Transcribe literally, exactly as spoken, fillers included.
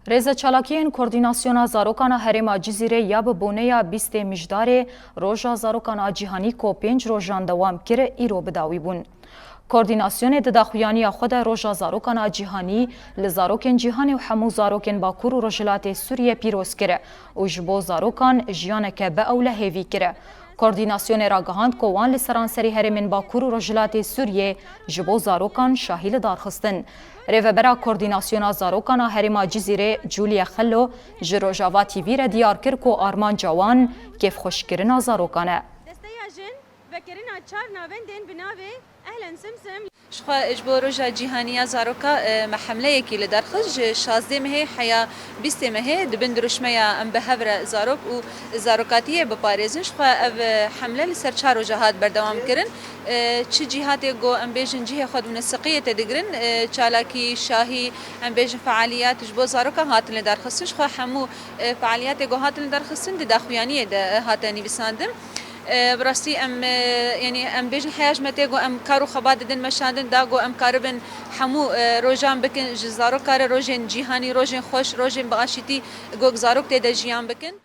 Rêze çalakiyên Koordînasyona Zarokan a Herêma Cizîrê ya bi boneya bîstê Mijdarê Roja Zarokan a Cîhanî ku pênc rojan dewam kir, îro bi dawî bûn. Koordînasyonê di daxuyaniya xwe de Roja Zarokan a Cîhanî li zarokên cîhanê û hemû zarokên Bakur û Rojhilatê Sûriyê pîroz kir û ji bo zarokan jiyaneke bi ewle hêvî kir. Koordînasyonê ragihand ku wan li seranserî herêmên Bakur û Rojhilatê Sûriyê ji bo zarokan şahî li dar xistin. Rêvebera Koordînasyona Zarokan a Herêma Cizîrê Julia Xello ji Rojava T V re diyar kir ku armanca wan kêfxweşkirina zarokan e. Desteya Jin, vekirina çar navendên bi navê Ehlen Simsim. Jixwe ji bo Roja Cîhanî ya Zaroka, e, me hemleyekî li dar xist. Ji şazdê mehê heya bîstê mehê di bin dirûşmeya Em bi hev re zarok û zarokatiyê biparêzin. Jixwe ev, e, hemle li ser çar roja hat berdewam kirin. E, çi cîhatê ku em bêjin cihê xwe di siqiyê tê digirin, e, çalakî, şahî, em bêjin fealiyat ji bo zarokan hatin li dar xistin. Jixwe hemû, e, fealiyatê ku hatin li dar xistin di daxuyaniyê de, e, hate nivîsandin. E, bi rastî em, e, yanî em bêjin heya ji me tê ku em kar û xebat didin meşandin da ku em karibin hemû, e, rojan bikin, ji zarok kare rojên cîhanî, rojên xweş, rojên bi aşîtî ku zarok tê de jiyan bikin.